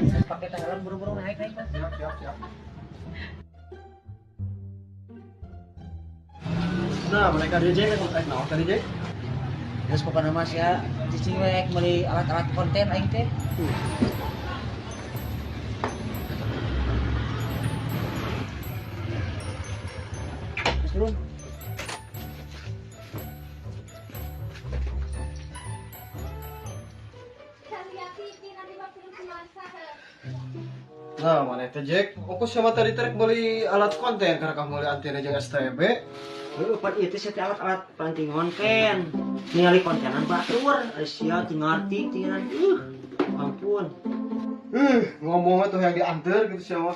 Geus pake teh helm, buru-buru naik naik lah. Siap, siap, siap. Nah, mereka dia Jack, naon tadi, Jack? Geus pokona mah sia cicing we rek meuli alat-alat konten aing teh. Geus turun. Nah, mana teh, Jack? Aku sama tadi trek beli alat konten karena kamu beli antena jeung STB. Heuh, pan ieu teh sia teh alat-alat penting konten. Ningali kontenan batur, ari sia teu ngarti tinggalan. Ampun. Ngomongnya tuh yang diantar gitu siapa.